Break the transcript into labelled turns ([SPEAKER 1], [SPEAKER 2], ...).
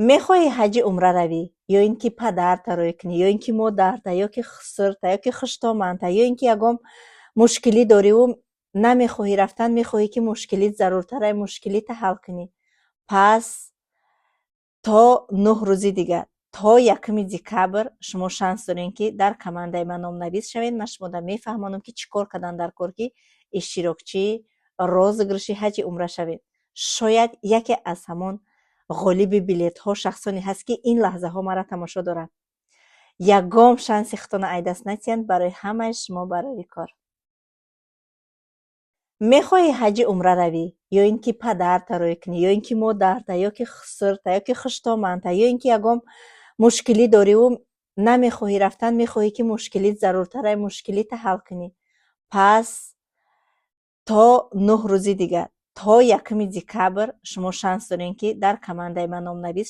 [SPEAKER 1] Мехоҳӣ ҳаҷи умра равӣ, ё ин ки падарта рӯй кунӣ, ё ин ки модарта, ё ки хусурта, ё ки хуштоманта, ё ин ки ягон мушкилӣ дориву намехоҳӣ рафтан, мехоҳӣ, ки мушкилит заруртара, мушкилита ҳал кунӣ. Пас то 9 рӯзи дигар, то 1 декабр шумо шанс дорем, ки дар командаи ман номнавис шавед. Ман шумода мефаҳмонам, ки чӣ кор кардан дар кор, ки иштирокчии розыгрыши ҳаҷи умра шавед. Шояд яке аз ҳамон ғолиби билетҳо шахсоне ҳаст, ки ин лаҳзаҳо маро тамошо доранд. Ягон шанси худтона ай даст натиҳанд. Барои ҳамаи шумо барори кор. Мехоҳӣ ҳаҷи умра равӣ, ё ин ки падарта рӯй кунӣ, ё ин ки модарта, ё ки хусурта, ё ки хуштоманта, ё ин ки ягон мушкилӣ дориву намехоҳӣ рафтан, мехоҳӣ, ки мушкилит заруртара, мушкилита ҳал кунӣ. Пас то 9 рӯзи дигар, то 1 декабр шумо шанс дорем, ки дар командаи ман номнавис